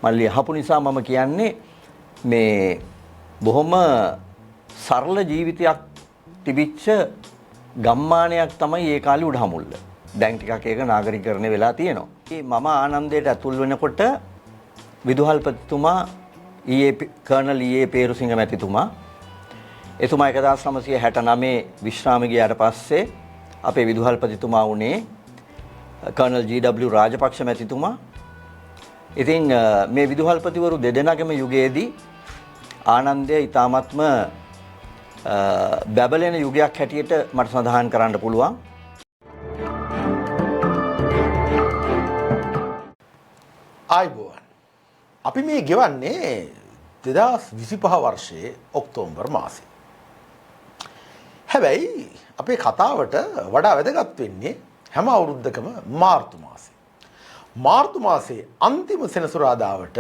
මල්ලි අහපු නිසා මම කියන්නේ මේ බොහොම සරල ජීවිතයක් තිබිච්ච ගම්මානයක් තමයි ඒ කාලේ උඩහමුල්ල. දැන් ටිකක් ඒක නාගරිකරණය වෙලා තියෙනවා. මම ආනන්දයට ඇතුල් වෙනකොට විදුහල්පතිතුමා ඊයේ කර්නල් ඊයේ පේරුසිංහ මැතිතුමා එතුමා 1969 විශ්‍රාම ගියාට පස්සේ අපේ විදුහල්පතිතුමා වුණේ කර්නල් ජී.ඩබ්ලිව් රාජපක්ෂ මැතිතුමා. ඉතින් මේ විදුහල්පතිවරු දෙදෙනාගේම යුගයේදී ආනන්දය ඉතාමත්ම බැබලෙන යුගයක් හැටියට මට සඳහන් කරන්න පුළුවන්. ආයුබෝවන්. අපි මේ ගෙවන්නේ 2025 වර්ෂයේ ඔක්තෝබර් මාසේ. හැබැයි අපේ කතාවට වඩා වැදගත් වෙන්නේ හැම අවුරුද්දකම මාර්තු මාසේ. මාර්තු මාසේ අන්තිම සෙනසුරාදාවට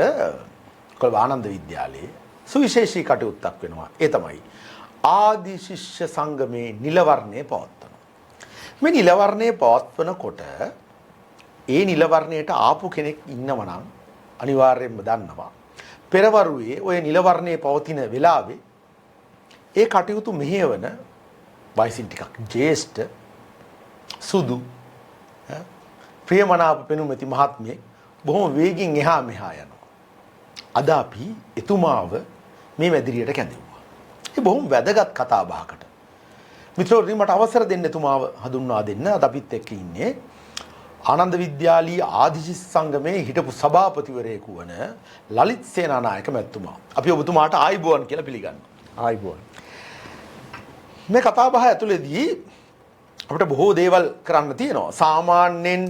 කොළඹ ආනන්ද විද්‍යාලයේ සුවිශේෂී කටයුත්තක් වෙනවා. ඒ තමයි ආදි ශිෂ්‍ය සංගමේ නිලවර්ණය පවත්වනවා. මේ නිලවර්ණය පවත්වනකොට ඒ නිලවර්ණයට ආපු කෙනෙක් ඉන්නව නම් අනිවාර්යයෙන්ම දන්නවා. පෙරවරුවේ ඔය නිලවර්ණයේ පවතින වෙලාවේ ඒ කටයුතු මෙහෙයවන වයසින් ටිකක් ජ්‍යෙෂ්ඨ සුදු ප්‍රියමනාප පෙනුමැති මහත්මියෙක් බොහොම වේගින් එහා මෙහා යනවා. අද අපි එතුමාව මේ මැදිරියට කැඳෙව්වා. ඒ බොහොම වැදගත් කතා බහකට. මිත්‍රවරුනි, මට අවසර දෙන්න එතුමාව හඳුන්වා දෙන්න. අද අපිත් එක්ක ඉන්නේ ආනන්ද විද්‍යාලීය ආදිශිෂ්‍ය සංගමේ හිටපු සභාපතිවරයෙකු වන ලලිත් සේනානායක මැතිතුමා. අපි ඔබතුමාට ආයුබෝවන් කියලා පිළිගන්නවා. ආයුබෝවන්. මේ කතා බහ ඇතුළේදී අපිට බොහෝ දේවල් කරන්න තියෙනවා. සාමාන්‍යයෙන්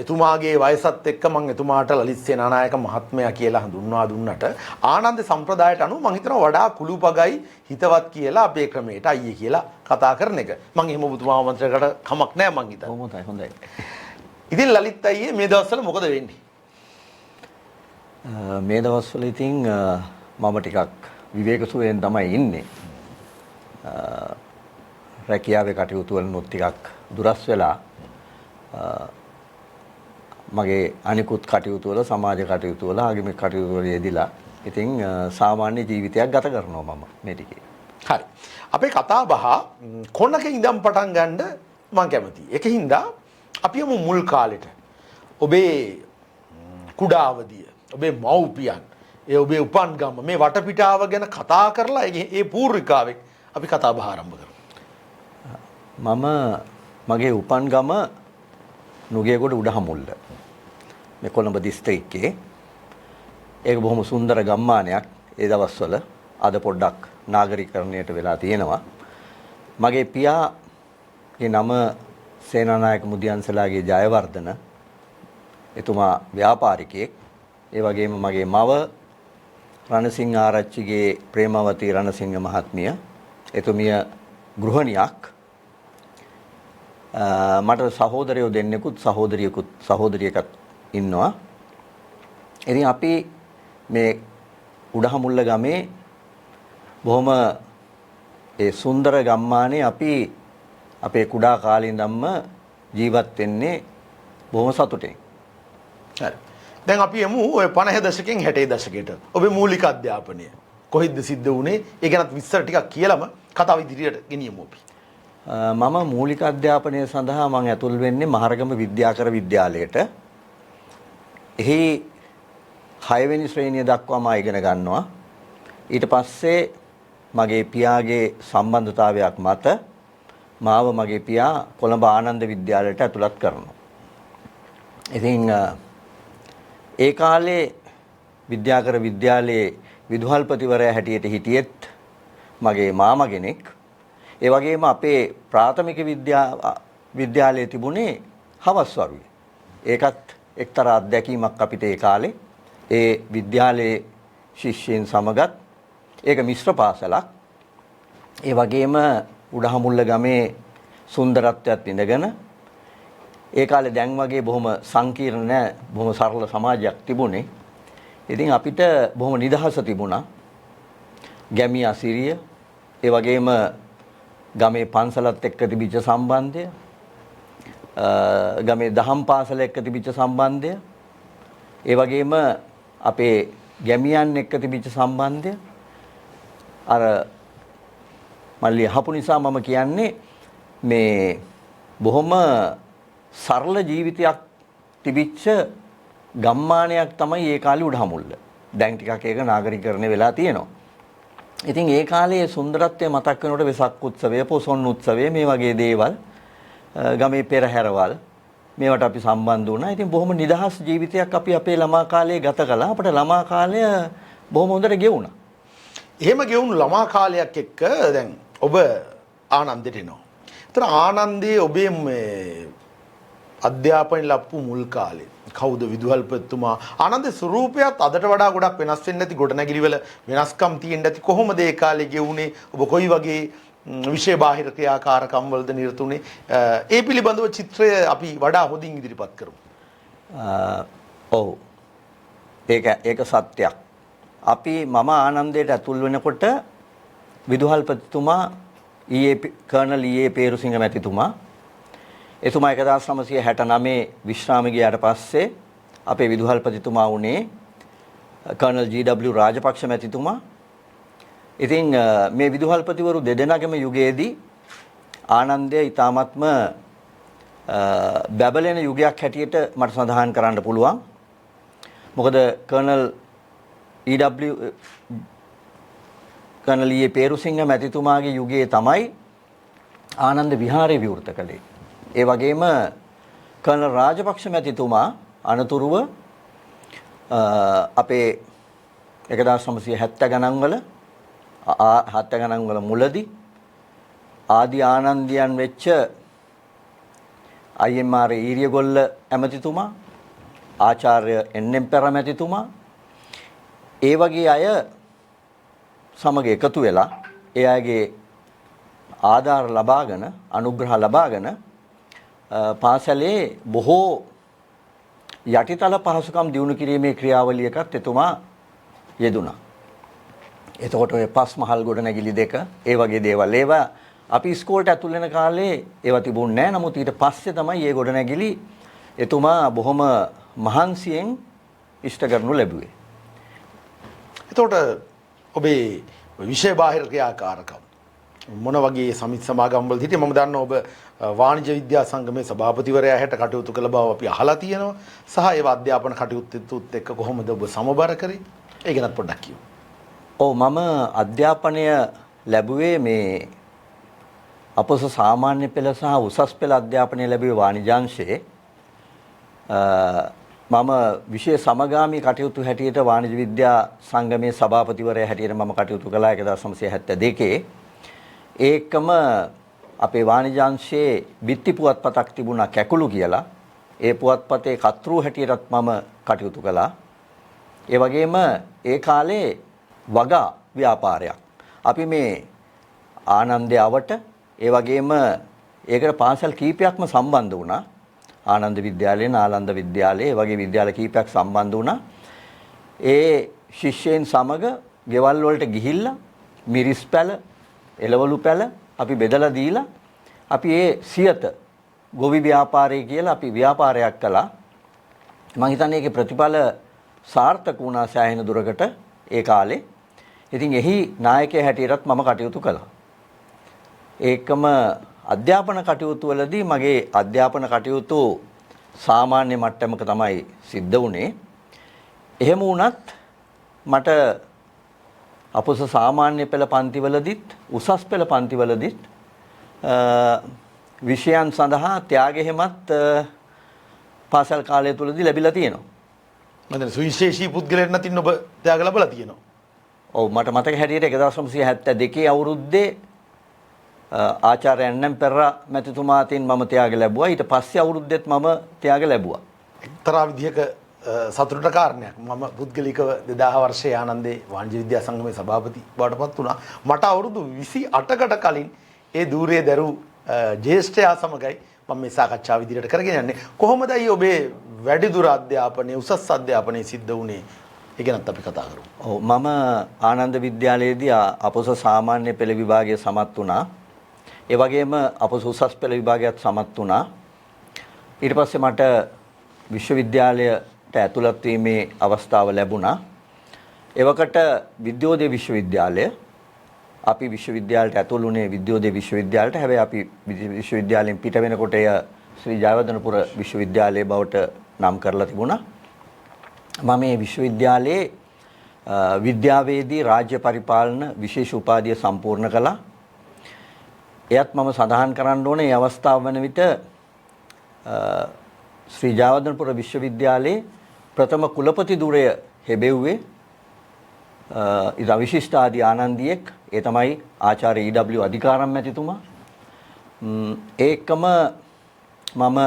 එතුමාගේ වයසත් එක්ක මං එතුමාට ලලිත් සේනානායක මහත්මයා කියලා හඳුන්වා දුන්නට ආනන්ද සම්ප්‍රදායට අනුව මං හිතනවා වඩා කුළුපගයි හිතවත් කියලා අපේ ක්‍රමයට අයියේ කියලා කතා කරන එක. මං එහෙම ඔබතුමාව මන්ත්‍රයකට කමක් නෑ මං හිතන්නේ. හොඳයි හොඳයි. ඉතින් ලලිත් අයියේ මේ දවස්වල මොකද වෙන්නේ? මේ දවස්වල ඉතින් මම ටිකක් විවේක සුවයෙන් තමයි ඉන්නේ. රැකියාවේ කටයුතු වලිනුත් ටිකක් දුරස් වෙලා මගේ අනිකුත් කටයුතු වල, සමාජ කටයුතු වල, ආගමික කටයුතු වල යෙදිලා ඉතින් සාමාන්‍ය ජීවිතයක් ගත කරනවා මම මේ ටිකේ. හරි. අපේ කතා බහ කොනක ඉඳන් පටන් ගන්න මං කැමතියි. ඒක හින්දා අපි යමු මුල් කාලෙට. ඔබේ කුඩා අවදිය, ඔබේ මව්පියන්, ඒ ඔබේ උපන් ගම, මේ වටපිටාව ගැන කතා කරලා ඒ පූර්විකාවෙක් අපි කතා බහ ආරම්භ කරමු. මම මගේ උපන් ගම නුගේගොඩ උඩහමුල්ල, මේ කොළඹ දිස්ත්‍රික්කයේ. ඒක බොහොම සුන්දර ගම්මානයක් ඒ දවස්වල. අද පොඩ්ඩක් නාගරිකරණයට වෙලා තියෙනවා. මගේ පියාගේ නම සේනානායක මුදියන්සලාගේ ජයවර්ධන. එතුමා ව්‍යාපාරිකයෙක්. ඒ වගේම මගේ මව රණසිංහ ආරච්චිගේ ප්‍රේමවතී රණසිංහ මහත්මිය. එතුමිය ගෘහණියක්. මට සහෝදරයෝ දෙන්නෙකුත් සහෝදරියකත් ඉන්නවා. ඉතින් අපි මේ උඩහමුල්ල ගමේ බොහොම ඒ සුන්දර ගම්මානේ අපි අපේ කුඩා කාලේ ඉඳන්ම ජීවත් වෙන්නේ බොහොම සතුටෙන්. හරි. දැන් අපි යමු ඔය 50 දශකෙන් 60 දශකයට. ඔබේ මූලික අධ්‍යාපනය කොහෙන්ද සිද්ධ වුණේ? ඒ ගැනත් විස්තර ටිකක් කියලාම කතාව ඉදිරියට ගෙනියමු අපි. මම මූලික අධ්‍යාපනය සඳහා මං ඇතුල් වෙන්නේ මහරගම විද්‍යාකර විද්‍යාලයට. එහි 6 වෙනි ශ්‍රේණිය දක්වා මා ඉගෙන ගන්නවා. ඊට පස්සේ මගේ පියාගේ සම්බන්ධතාවයක් මත මාව මගේ පියා කොළඹ ආනන්ද විද්‍යාලයට ඇතුළත් කරනවා. ඉතින් ඒ කාලේ විද්‍යාකර විද්‍යාලයේ විදුහල්පතිවරයා හැටියට හිටියෙත් මගේ මාමා කෙනෙක්. ඒ වගේම අපේ ප්‍රාථමික විද්‍යාලයේ තිබුණේ හවස් වරුවේ. ඒකත් එක්තරා අත්දැකීමක් අපිට ඒ කාලේ. ඒ විද්‍යාලයේ ශිෂ්‍යයන් සමගත් ඒක මිශ්‍ර පාසලක්. ඒ වගේම උඩහමුල්ල ගමේ සුන්දරත්වයත් ඉඳගෙන ඒ කාලේ දැන් වගේ බොහොම සංකීර්ණ නෑ, බොහොම සරල සමාජයක් තිබුණේ. ඉතින් අපිට බොහොම නිදහස තිබුණා. ගැමි අසිරිය, ඒ වගේම ගමේ පන්සලත් එක්ක තිබිච්ච සම්බන්ධය, ගමේ දහම් පාසල එක්ක තිබිච්ච සම්බන්ධය, ඒ වගේම අපේ ගැමියන් එක්ක තිබිච්ච සම්බන්ධය අර මල්ලි අහපු නිසා මම කියන්නේ මේ බොහොම සරල ජීවිතයක් තිබිච්ච ගම්මානයක් තමයි ඒ කාලේ උඩහමුල්ල. දැන් ටිකක් ඒක නාගරීකරණය වෙලා තියෙනවා. ඉතින් ඒ කාලේ සුන්දරත්වය මතක් වෙනකොට වෙසක් උත්සවය, පොසොන් උත්සවය මේ වගේ දේවල්, ගමේ පෙරහැරවල් මේවට අපි සම්බන්ධ වුණා. ඉතින් බොහොම නිදහස් ජීවිතයක් අපි අපේ ළමා කාලේ ගත කළා. අපේ ළමා කාලය බොහොම හොඳට ගෙවුණා. එහෙම ගෙවුණු ළමා කාලයක් එක්ක දැන් ඔබ ආනන්දෙට එනවා. ඒතර ආනන්දේ ඔබේ මේ අධ්‍යාපනය ලැබපු මුල් කාලේ කවුද විදුහල්පතිතුමා? ආනන්දේ ස්වරූපයත් අදට වඩා ගොඩක් වෙනස් වෙන්න ඇති, ගොඩනැගිලිවල වෙනස්කම් තියෙන්න ඇති. කොහොමද ඒ කාලේ ගෙවුනේ? ඔබ කොයි වගේ විෂය බාහිර ක්‍රියාකාරකම් වලද නිරත වුණේ? ඒ පිළිබඳව චිත්‍රය අපි වඩා හොඳින් ඉදිරිපත් කරමු. ඔව්. ඒක සත්‍යයක්. මම ආනන්දයට ඇතුල් වෙනකොට විදුහල්පතිතුමා ඊයේ කර්නල් ඊයේ පේරුසිංහ මැතිතුමා, එතුමා 1969 විශ්‍රාම ගියාට පස්සේ අපේ විදුහල්පතිතුමා වුණේ කර්නල් ජී.ඩබ්ලිව් රාජපක්ෂ මැතිතුමා. ඉතින් මේ විදුහල්පතිවරු දෙදෙනාගේම යුගයේදී ආනන්දය ඊ타මත්ම බැබලෙන යුගයක් හැටියට මට සඳහන් කරන්න පුළුවන්. මොකද කර්නල් කර්නල් ඊයේ පේරුසිංහ මැතිතුමාගේ යුගයේ තමයි ආනන්ද විහාරය විවෘත කළේ. ඒ වගේම කර්නල් රාජපක්ෂ මැතිතුමා අනතුරුව අපේ 1970 ගණන් වල 70 ගණන් වල මුලදී ආදි ආනන්දියන් වෙච්ච IMR Eriyagolla ඇමතිතුමා, ආචාර්ය එන්.එම්. පෙර මැතිතුමා, ඒ වගේ අය සමග එකතු වෙලා ඒ අයගේ ආධාර ලබාගෙන, අනුග්‍රහ ලබාගෙන පාසලේ බොහෝ යටිතල පහසුකම් දියුණු කිරීමේ ක්‍රියාවලියකත් එතුමා යෙදුණා. එතකොට ඔය පස් මහල් ගොඩනැගිලි දෙක ඒ වගේ දේවල් ඒවා අපි ඉස්කෝලේට ඇතුල් වෙන කාලේ ඒවා තිබුණේ නෑ. නමුත් ඊට පස්සේ තමයි මේ ගොඩනැගිලි එතුමා බොහොම මහන්සියෙන් ඉෂ්ට කරනු ලැබුවේ. එතකොට ඔබේ විෂය බාහිර ක්‍රියාකාරකම් මොන වගේ සමිති සමාගම් වලද හිටියේ? මම දන්නවා ඔබ වාණිජ විද්‍යා සංගමේ සභාපතිවරයා හැට කටයුතු කළ බව අපි අහලා තියෙනවා. සහ ඒවා අධ්‍යාපන කටයුත්තත් එක්ක කොහොමද ඔබ සමබර කරේ? ඒ ගැනත් පොඩ්ඩක් කියමු. ඔව්, මම අධ්‍යාපනය ලැබුවේ මේ අපොස සාමාන්‍ය පෙළ සහ උසස් පෙළ අධ්‍යාපනය ලැබුවේ වාණිජාංශයේ. මම විෂය සමගාමී කටයුතු හැටියට වාණිජ විද්‍යා සංගමේ සභාපතිවරයා හැටියට මම කටයුතු කළා 1972. ඒකම අපේ වාණිජාංශයේ බිත්ති පුවත්පතක් තිබුණා කැකුළු කියලා. ඒ පුවත්පතේ කර්තෘ හැටියටත් මම කටයුතු කළා. ඒ වගේම ඒ කාලේ වගා ව්‍යාපාරයක්. අපි මේ ආනන්දේ අවට, ඒ වගේම ඒකට පාසල් කීපයක්ම සම්බන්ධ වුණා. ආනන්ද විද්‍යාලය, නාලන්ද විද්‍යාලය, ඒ වගේ විද්‍යාල කීපයක් සම්බන්ධ වුණා. ඒ ශිෂ්‍යයන් සමග ගෙවල් වලට ගිහිල්ලා මිරිස් පැල, එළවලු පැල අපි බෙදලා දීලා අපි ඒ සියත ගොවි ව්‍යාපාරය කියලා අපි ව්‍යාපාරයක් කළා. මං හිතන්නේ ඒකේ ප්‍රතිඵල සාර්ථක වුණා සෑහෙන දුරකට ඒ කාලේ. ඉතින් එහි නායකයා හැටියටත් මම කටයුතු කළා. ඒකම අධ්‍යාපන කටයුතු වලදී මගේ අධ්‍යාපන කටයුතු සාමාන්‍ය මට්ටමක තමයි සිද්ධ වුණේ. එහෙම වුණත් මට අපොස සාමාන්‍ය පෙළ පන්තිවලදීත් උසස් පෙළ පන්තිවලදීත් විෂයන් සඳහා ත්‍යාග එහෙමත් පාසල් කාලය තුලදී ලැබිලා තියෙනවා. මම දැන් සුවිශේෂී පුද්ගලයෙක් නැතිනම් ඔබ ත්‍යාග ලැබලා තියෙනවා. ඔව්, මට මතක හැටියට 1972 අවුරුද්දේ ආචාර්ය එන්.එම්. පෙරේරා මැතිතුමා අතින් මම ත්‍යාග ලැබුවා. ඊට පස්සේ අවුරුද්දෙත් මම ත්‍යාග ලැබුවා. එක්තරා විදිහක සතුටට කාරණයක්. මම පුද්ගලිකව 2000 වර්ෂයේ ආනන්දේ වාණිජ විද්‍යා සංගමේ සභාපති බවට පත් වුණා. මට අවුරුදු 28කට කලින් ඒ දූරයේ දරු ජ්‍යෙෂ්ඨයා සමගයි මම මේ සාකච්ඡාව ඉදිරියට කරගෙන යන්නේ. කොහොමදයි ඔබේ වැඩිදුර අධ්‍යාපනය, උසස් අධ්‍යාපනය සිද්ධ වුණේ? ඒ ගැනත් අපි කතා කරමු. ඔව්, මම ආනන්ද විද්‍යාලයේදී අපොස සාමාන්‍ය පෙළ විභාගය සමත් වුණා. ඒ වගේම අපොස උසස් පෙළ විභාගයත් සමත් වුණා. ඊට පස්සේ මට විශ්වවිද්‍යාලය ඇතුළත් වීමේ අවස්ථාව ලැබුණා. එවකට විද්‍යෝදය විශ්වවිද්‍යාලය, අපි විශ්වවිද්‍යාලයට ඇතුල් වුණේ විද්‍යෝදය විශ්වවිද්‍යාලයට. හැබැයි අපි විශ්වවිද්‍යාලයෙන් පිට වෙනකොට එය ශ්‍රී ජයවර්ධනපුර විශ්වවිද්‍යාලය බවට නම් කරලා තිබුණා. මම මේ විශ්වවිද්‍යාලයේ විද්‍යාවේදී රාජ්‍ය පරිපාලන විශේෂ උපාධිය සම්පූර්ණ කළා. එයත් මම සඳහන් කරන්න ඕනේ, මේ අවස්ථාව වන විට ශ්‍රී ජයවර්ධනපුර විශ්වවිද්‍යාලයේ ප්‍රථම කුලපති ධුරය හෙබෙව්වේ ඉතා විශිෂ්ට ආදී ආනන්දියෙක්. ඒ තමයි ආචාර්ය ඊ.ඩබ්ලිව් අධිකාරම් මැතිතුමා. ඒකම මම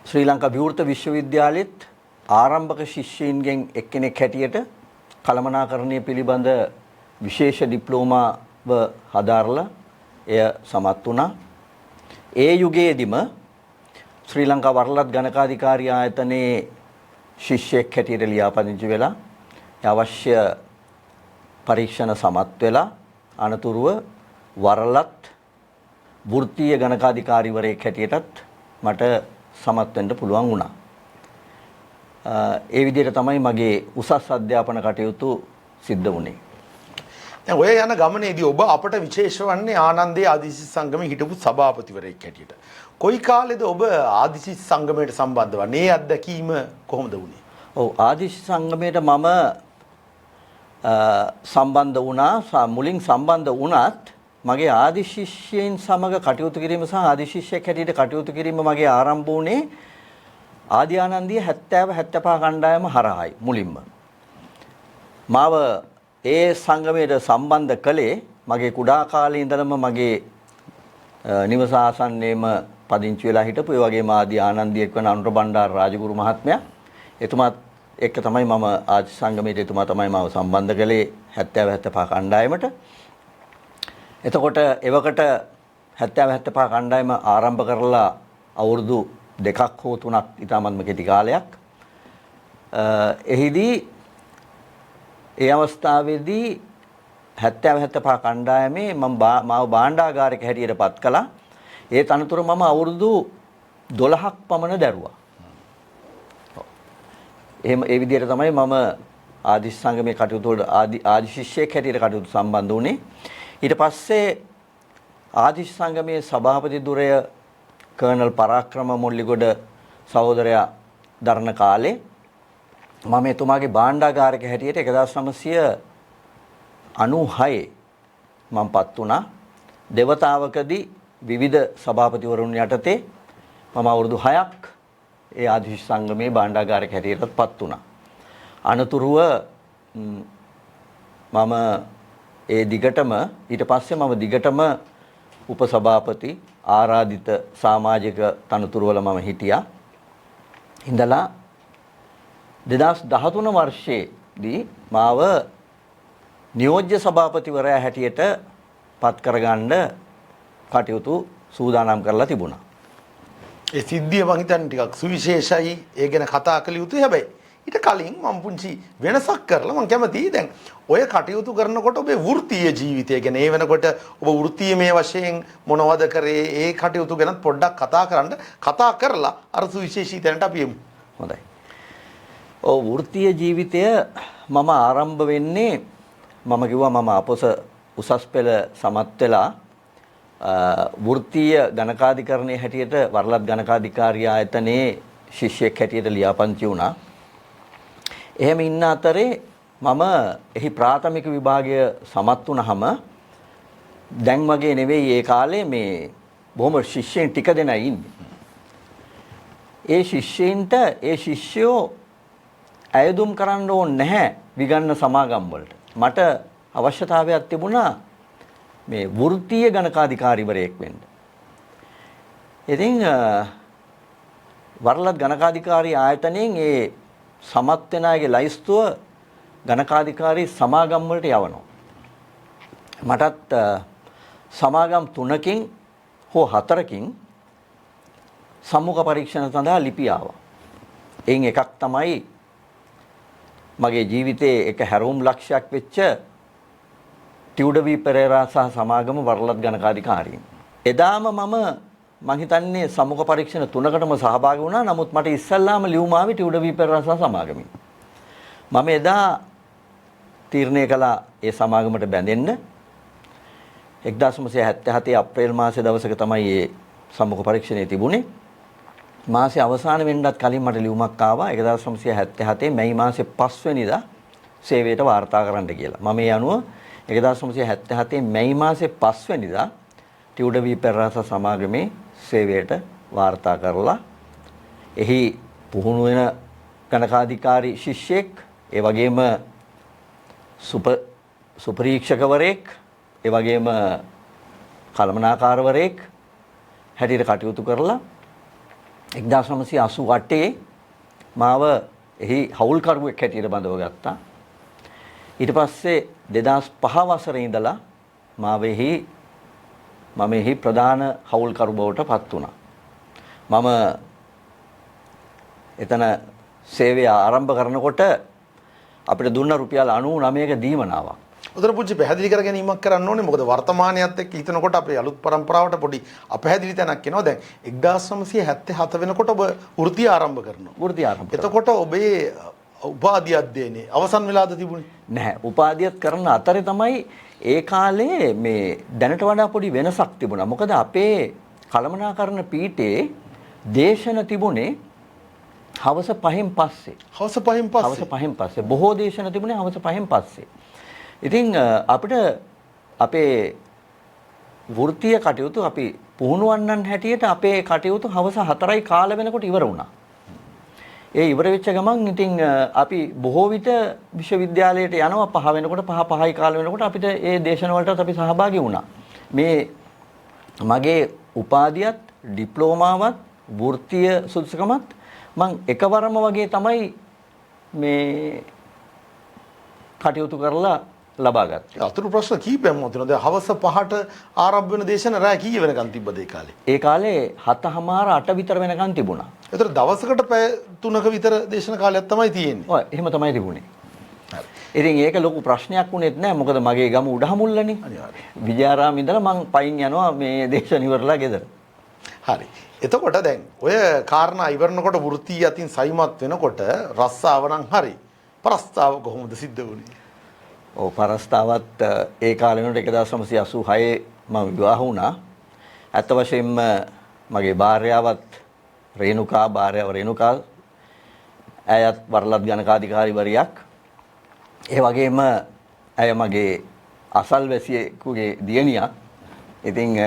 ශ්‍රී ලංකා විවෘත විශ්වවිද්‍යාලෙත් ආරම්භක ශිෂ්‍යයින්ගෙන් එක්කෙනෙක් හැටියට කළමනාකරණය පිළිබඳ විශේෂ ඩිප්ලෝමාව හදාරලා එය සමත් වුණා. ඒ යුගයේදීම ශ්‍රී ලංකා වරලත් ගණකාධිකාරී ආයතනයේ ශිෂ්‍යෙක් හැටියට ලියාපදිංචි වෙලා අවශ්‍ය පරීක්ෂණ සමත් වෙලා අනතුරුව වරලත් වෘත්තීය ගණකාධිකාරීවරයෙක් හැටියටත් මට සමත් වෙන්න පුළුවන් වුණා. ඒ විදිහට තමයි මගේ උසස් අධ්‍යාපන කටයුතු සිද්ධ වුණේ. දැන් ඔය යන ගමනේදී ඔබ අපට විශේෂ වන්නේ ආනන්දේ ආදිශිෂ්‍ය සංගමේ හිටපු සභාපතිවරයෙක් හැටියට. කොයි කාලෙද ඔබ ආදිශිෂ්‍ය සංගමයට සම්බන්ධ වන්නේ? ඒ අත්දැකීම කොහොමද වුණේ? ඔව්, ආදිශිෂ්‍ය සංගමයට මම සම්බන්ධ වුණා. මුලින් සම්බන්ධ වුණත් මගේ ආදි ශිෂ්‍යයින් සමග කටයුතු කිරීම සහ ආදි ශිෂ්‍යෙක් හැටියට කටයුතු කිරීම මගේ ආරම්භ වුණේ ආදි ආනන්දිය 70 75 කණ්ඩායම හරහායි. මුලින්ම මාව ඒ සංගමයට සම්බන්ධ කළේ මගේ කුඩා කාලේ ඉඳලම මගේ නිවස ආසන්නයේම පදිංචි වෙලා හිටපු ඒ වගේම ආදි ආනන්දියෙක් වන අනුර බණ්ඩාර රාජගුරු මහත්මයා, එතුමාත් එක්ක තමයි මම ආදි සංගමයට එතුමා තමයි මාව සම්බන්ධ කළේ 70 75 කණ්ඩායමට. එතකොට එවකට 70 75 කණ්ඩායම ආරම්භ කරලා අවුරුදු 2ක් හෝ 3ක් ඉතාමත්ම කෙටි කාලයක්. එහිදී ඒ අවස්ථාවේදී 70 75 කණ්ඩායමේ මම මාව භාණ්ඩාගාරික හැටියට පත් කළා. ඒ තනතුර මම අවුරුදු 12ක් පමණ දැරුවා. එහෙම ඒ විදිහට තමයි මම ආදි සංගමේ කටයුතු වලට ආදි ශිෂ්‍යයෙක් හැටියට කටයුතු සම්බන්ධ වුණේ. ඊට පස්සේ ආදි සංගමේ සභාපති ධුරය කර්නල් පරාක්‍රම මොල්ලිගොඩ සහෝදරයා දරන කාලේ මම එතුමාගේ භාණ්ඩාගාරික හැටියට 1996 මම පත් වුණා. දෙවතාවකදී විවිධ සභාපතිවරුන් යටතේ මම අවුරුදු 6ක් ඒ ආදි සංගමේ භාණ්ඩාගාරික හැටියටත් පත් වුණා. අනතුරුව මම ඒ දිගටම ඊට පස්සේ මම දිගටම උපසභාපති ආරාධිත සමාජික තනතුරු වල මම හිටියා. ඉඳලා 2013 වර්ෂයේදී මාව නියෝජ්‍ය සභාපතිවරයා හැටියට පත් කරගන්න කටයුතු සූදානම් කරලා තිබුණා. ඒ සිද්ධිය මං හිතන්නේ ටිකක් සුවිශේෂයි. ඒ ගැන කතා කළ යුතුයි. හැබැයි ඊට කලින් මම පුංචි වෙනසක් කරලා මං කැමතියි දැන් ඔය කටයුතු කරනකොට ඔබේ වෘත්තීය ජීවිතය ගැන, ඒ වෙනකොට ඔබ වෘත්තීයමය වශයෙන් මොනවද කරේ, ඒ කටයුතු ගැනත් පොඩ්ඩක් කතා කරන්න. කතා කරලා අර සුවිශේෂී තැනට අපි එමු. හොඳයි. ඔව්, වෘත්තීය ජීවිතය මම ආරම්භ වෙන්නේ මම කිව්වා මම අපොස උසස් පෙළ සමත් වෙලා වෘත්තීය ගණකාධිකරණයේ හැටියට වරලත් ගණකාධිකාරී ආයතනයේ ශිෂ්‍යෙක් හැටියට ලියාපදිංචි වුණා. එහෙම ඉන්න අතරේ මම එහි ප්‍රාථමික විභාගය සමත් වුණාම දැන් වගේ නෙවෙයි ඒ කාලේ මේ බොහොම ශිෂ්‍යයන් ටික දෙනා ඉන්නේ. ඒ ශිෂ්‍යයින්ට ඒ ශිෂ්‍යයෝ අයදුම් කරන්න ඕනේ නැහැ විගන්න සමාගම් වලට. මට අවශ්‍යතාවයක් තිබුණා මේ වෘත්තීය ගණකාධිකාරීවරයෙක් වෙන්න. ඉතින් වරලත් ගණකාධිකාරී ආයතනයෙන් ඒ සමත් වෙන අයගේ ලයිස්තුව ගණකාධිකාරී සමාගම් වලට යවනවා. මටත් සමාගම් 3කින් හෝ 4කින් සම්මුඛ පරීක්ෂණ සඳහා ලිපි ආවා. එයින් එකක් තමයි මගේ ජීවිතයේ එක හැරවුම් ලක්ෂයක් වෙච්ච ටියුඩර් වී පෙරේරා සහ සමාගම වරලත් ගණකාධිකාරීන්. එදාම මම මං හිතන්නේ සම්මුඛ පරීක්ෂණ 3කටම සහභාගී වුණා. නමුත් මට ඉස්සල්ලාම ලියුම ආවේ ටියුඩර් වී පෙරේරා සමාගමින්. මම එදා තීරණය කළා ඒ සමාගමට බැඳෙන්න. 1977 අප්‍රේල් මාසයේ දවසක තමයි ඒ සම්මුඛ පරීක්ෂණය තිබුණේ. මාසේ අවසාන වෙන්නත් කලින් මට ලියුමක් ආවා 1977 මැයි මාසේ 5 වෙනිදා සේවයට වාර්තා කරන්න කියලා. මම ඒ අනුව 1977 මැයි මාසේ 5 වෙනිදා ටියුඩර් වී පෙරේරා සමාගමේ සේවයට වාර්තා කරලා එහි පුහුණු වෙන ගණකාධිකාරී ශිෂ්‍යෙක්, ඒ වගේම සුපරීක්ෂකවරයෙක්, ඒ වගේම කළමනාකාරවරයෙක් හැටියට කටයුතු කරලා 1988 මාව එහි හවුල්කරුවෙක් හැටියට බඳව ගත්තා. ඊට පස්සේ 2005 වසරේ ඉඳලා මාව එහි මම එහි ප්‍රධාන හවුල්කරු බවට පත් වුණා. මම එතන සේවය ආරම්භ කරනකොට අපිට දුන්න රුපියල් 99ක දීමනාවක්. උතර පුංචි පැහැදිලි කර ගැනීමක් කරන්න ඕනේ. මොකද වර්තමානයත් එක්ක හිතනකොට අපේ අලුත් පරම්පරාවට පොඩි අපැහැදිලි තැනක් එනවා. දැන් 1977 වෙනකොට ඔබ වෘත්තිය ආරම්භ කරනවා. වෘත්තිය ආරම්භ කරනවා. එතකොට ඔබේ උපාධි අධ්‍යයනයේ අවසන් වෙලාද තිබුණේ? නැහැ. උපාධියත් කරන අතරේ තමයි ඒ කාලේ මේ දැනට වඩා පොඩි වෙනසක් තිබුණා. මොකද අපේ කළමනාකරණ පීඨයේ දේශන තිබුණේ හවස 5න් පස්සේ. හවස 5න් පස්සේ. හවස 5න් පස්සේ. බොහෝ දේශන තිබුණේ හවස 5න් පස්සේ. ඉතින් අපිට අපේ වෘත්තීය කටයුතු අපි පුහුණුවන්නන් හැටියට අපේ කටයුතු හවස 4යි කාල වෙනකොට ඉවර වුණා. ඒ ඉවර වෙච්ච ගමන් ඉතින් අපි බොහෝ විට විශ්වවිද්‍යාලයට යනවා 5 වෙනකොට 5 5යි කාල වෙනකොට අපිට ඒ දේශන වලටත් අපි සහභාගී වුණා. මේ මගේ උපාධියත් ඩිප්ලෝමාවත් වෘත්තීය සුදුසුකමත් මං එකවරම වගේ තමයි මේ කටයුතු කරලා ලබා ගත්තේ. අතුරු ප්‍රශ්න කීපයක් මතුවෙනවා. දැන් හවස 5ට ආරම්භ වෙන දේශන රැය කීය වෙනකන් තිබ්බද ඒ කාලේ? ඒ කාලේ 7:30 8 විතර වෙනකන් තිබුණා. ඒතර දවසකට පැය 3ක විතර දේශන කාලයක් තමයි තියෙන්නේ. ඔව් එහෙම තමයි තිබුණේ. හරි. ඉතින් ඒක ලොකු ප්‍රශ්නයක් වුණෙත් නෑ. මොකද මගේ ගම උඩහමුල්ලනේ. අනිවාර්යයෙන්. විජයාරාම ඉඳලා මං පයින් යනවා මේ දේශන ඉවරලා ගෙදර. හරි. එතකොට දැන් ඔය කාරණා ඉවරනකොට වෘත්තීය අතින් සයිමත් වෙනකොට රස්සාව නම් හරි. ප්‍රස්තාව කොහොමද සිද්ධ වුණේ? ඔව් ප්‍රස්තාවත් ඒ කාලේ වෙනකොට 1986 මම විවාහ වුණා. ඇත්ත වශයෙන්ම මගේ භාර්යාවත් රේණුකා, භාර්යාව රේණුකා ඇයත් වරලත් ගණකාධිකාරිවරියක්. ඒ වගේම ඇය මගේ අසල්වැසියෙකුගේ දියණියක්. ඉතින්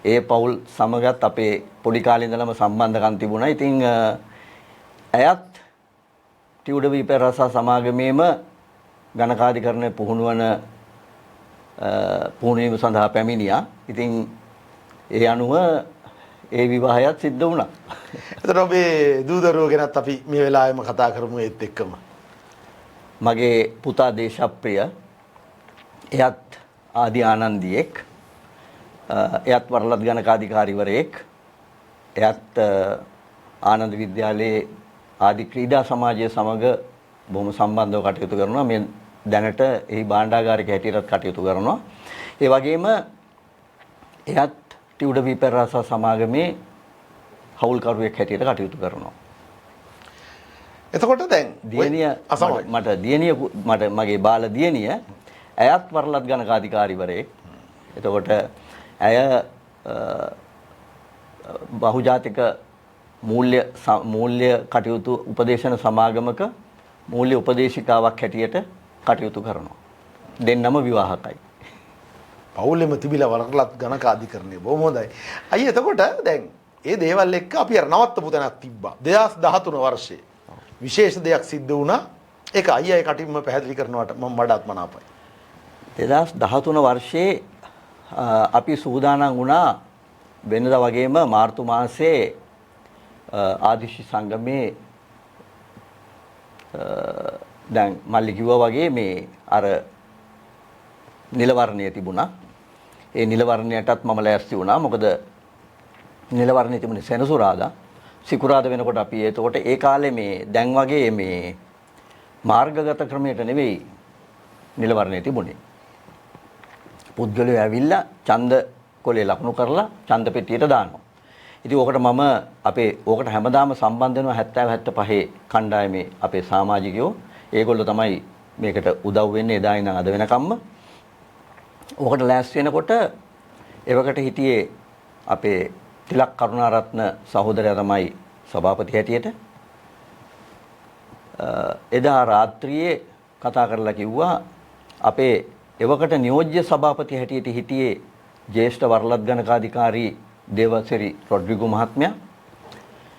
ඒ පවුල් සමගත් අපේ පොඩි කාලේ ඉඳලම සම්බන්ධකම් තිබුණා. ඉතින් ඇයත් ටියුඩර් වී පෙරේරා සමාගමේම ගණකාධිකරණය පුහුණුවන පුහුණුවීම සඳහා පැමිණියා. ඉතින් ඒ අනුව ඒ විවාහයත් සිද්ධ වුණා. එතකොට ඔබේ දූ දරුවෝ ගැනත් අපි මේ වෙලාවෙම කතා කරමු ඒත් එක්කම. මගේ පුතා දේශප්‍රිය, එයත් ආදි ආනන්දියෙක්, එයත් වරලත් ගණකාධිකාරිවරයෙක්, එයත් ආනන්ද විද්‍යාලයේ ආදි ක්‍රීඩා සමාජය සමග බොහොම සම්බන්ධව කටයුතු කරනවා. මේ දැනට එහි භාණ්ඩාගාරික හැටියටත් කටයුතු කරනවා. ඒ වගේම එයත් ටියුඩර් වී පෙරේරා සමාගමේ හවුල්කරුවෙක් හැටියට කටයුතු කරනවා. එතකොට දැන් දියණිය මට දියණිය මට මගේ බාල දියණිය ඇයත් වරලත් ගණකාධිකාරිවරයෙක්. එතකොට ඇය බහුජාතික මූල්‍ය කටයුතු උපදේශන සමාගමක මූල්‍ය උපදේශිකාවක් හැටියට කටයුතු කරනවා. දෙන්නම විවාහකයි. පවුලෙම තිබිලා වරලත් ගණකාධිකරණය බොහොම හොඳයි. අයියා එතකොට දැන් ඒ දේවල් එක්ක අපි අර නවත්තපු තැනක් තිබ්බා. 2013 වර්ෂයේ විශේෂ දෙයක් සිද්ධ වුණා. ඒක අයියා ඒ කටින්ම පැහැදිලි කරනවට මම වඩාත් මනාපයි. 2013 වර්ෂයේ අපි සූදානම් වුණා වෙනදා වගේම මාර්තු මාසයේ ආදිශි සංගමේ දැන් මල්ලි කිව්වා වගේ මේ අර නිලවර්ණය තිබුණා. ඒ නිලවර්ණයටත් මම ලෑස්ති වුණා. මොකද නිලවර්ණය තිබුණේ සෙනසුරාදා. සිකුරාදා වෙනකොට අපි එතකොට ඒ කාලේ මේ දැන් වගේ මේ මාර්ගගත ක්‍රමයට නෙවෙයි නිලවර්ණය තිබුණේ. පුද්ගලයෝ ඇවිල්ලා ඡන්ද කොලේ ලකුණු කරලා ඡන්ද පෙට්ටියට දානවා. ඉතින් ඕකට මම අපේ ඕකට හැමදාම සම්බන්ධ වෙනවා 70 75 කණ්ඩායමේ අපේ සමාජිකයෝ. ඒගොල්ලෝ තමයි මේකට උදව් වෙන්නේ එදා ඉඳන් අද වෙනකම්ම. ඕකට ලෑස්ති වෙනකොට එවකට හිටියේ අපේ තිලක් කරුණාරත්න සහෝදරයා තමයි සභාපති හැටියට. එදා රාත්‍රියේ කතා කරලා කිව්වා අපේ එවකට නියෝජ්‍ය සභාපති හැටියට හිටියේ ජ්‍යෙෂ්ඨ වරලත් ගණකාධිකාරී දේවසිරි රොඩ්රිගෝ මහත්මයා.